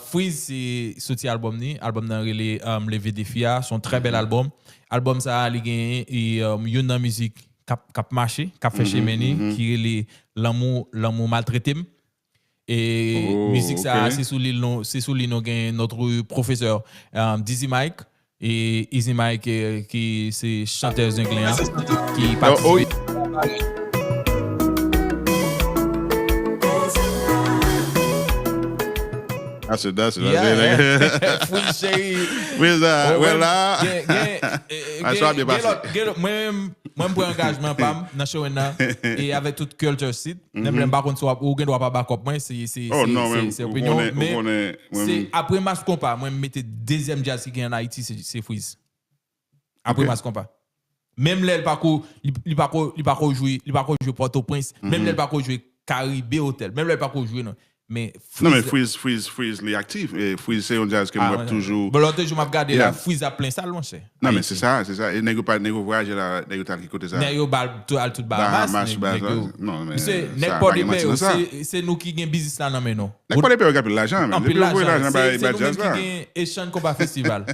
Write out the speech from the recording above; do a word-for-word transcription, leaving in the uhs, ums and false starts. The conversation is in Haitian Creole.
Freeze se soti albòm ni, albòm nan rele um, Leve Defi a, se yon trè bèl albòm. Albòm sa a, li gen e, um, youn nan mizik k ap, k ap mache, k ap fè chemen ni, ki rele Lanmou, Lanmou Maltrete m. E mizik sa a, se sou li nou, se sou li nou gen notre professeur um, Dizzy Mike. E Easy Mike, eh, ki se chantè Zenglen an, ki patisipe. That's it, that's it. Yeah, yeah. Freeze, cheri. Freeze, uh, well, la. Gen, gen, eh, eh, Ah, gen, sa a byen gen pase. Lòt, gen lòt. Mwen menm, mwen m pran angajman pa m nan show nan e avèk tout Culture Seed. Menm lè m pa konn si w ap, ou gen dwa pa backup mwen, se se Oh, se non, se men, se ou opinyon, konnen, ou men konnen, mwen se menm. Apre Mass Konpa, mwen m mete dezyèm djaz ki gen an Ayiti, se se Freeze. Apre Mass Konpa. Menm lè l pa ko, li, li pa ko, li pa ko jwe, li pa ko jwe Pòtoprens, menm lè l pa ko jwe Caribe Hotel, menm lè l pa ko jwe non. Men Non, men Freeze, Freeze, Freeze, Freeze, li aktif. E Freeze, se yon djaz ke ah, mwen toujou. Bon, lòt jou m ap gade la, Yeah. Freeze ap plen salon, chè. Non, men se sa, se sa. E nèg yo pa, nèg yo vwayaje la, nèg yo t al ki kote sa? Nèg yo ba l tou al tout Bahamas, Bahamas, nèg, Bahamas. nèg yo. Non, men Se sa nèg pa Port de gen manti Paix yo, nan sa. Se se nou ki gen biznis la nan men nou. Nèg Port de Paix yo gen anpil lajan, men. Anpil Depi yo voye lajan. lajan Se bay se bay nou djaz menm ki la. Gen Asian Konpa Festival.